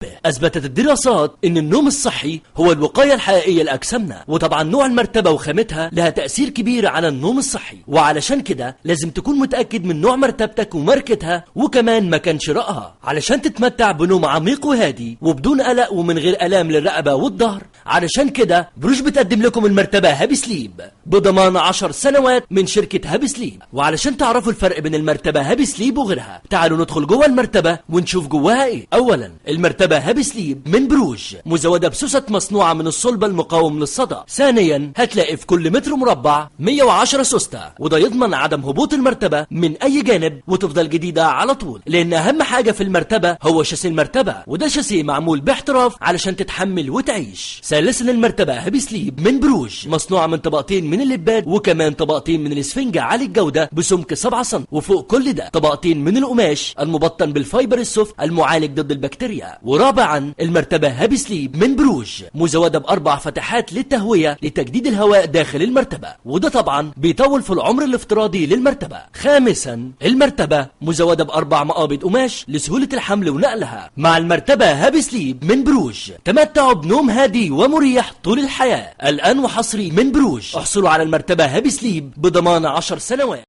أثبتت الدراسات أن النوم الصحي هو الوقاية الحقيقية لأجسامنا، وطبعا نوع المرتبة وخامتها لها تأثير كبير على النوم الصحي، وعلشان كده لازم تكون متأكد من نوع مرتبتك وماركتها وكمان مكان شرائها علشان تتمتع بنوم عميق وهادي وبدون قلق ومن غير آلام للرقبة والظهر. علشان كده بروج بتقدم لكم المرتبة Happy Sleep بضمان 10 سنوات من شركة Happy Sleep. وعلشان تعرفوا الفرق بين المرتبة Happy Sleep وغيرها تعالوا ندخل جوه المرتبة ونشوف جواها ايه. أولا المرتبة Happy Sleep من بروج مزودة بسوست مصنوعة من الصلب المقاوم للصدى. ثانيا هتلاقي في كل متر مربع 110 سوستة، وده يضمن عدم هبوط المرتبة من أي جانب وتفضل جديدة على طول، لأن أهم حاجة في المرتبة هو شاسيه المرتبة، وده شاسيه معمول باحتراف علشان تتحمل وتعيش. ثالثا المرتبة Happy Sleep من بروج مصنوعة من طبقتين من اللباد وكمان طبقتين من الاسفنجة عالي الجودة بسمك 7 سم، وفوق كل ده طبقتين من القماش المبطن بال fiber ال soft المعالج ضد البكتيريا. ورابعا المرتبة Happy Sleep من بروج مزودة ب4 فتحات للتهوية لتجديد الهواء داخل المرتبة، وده طبعا بيطول في العمر الافتراضي للمرتبة. خامسا المرتبة مزودة ب4 مقابض قماش لسهولة الحمل ونقلها. مع المرتبة Happy Sleep من بروج تمتعوا بنوم هادي ومريح طول الحياة. الآن وحصري من بروج احصلوا على المرتبة Happy Sleep بضمان 10 سنوات.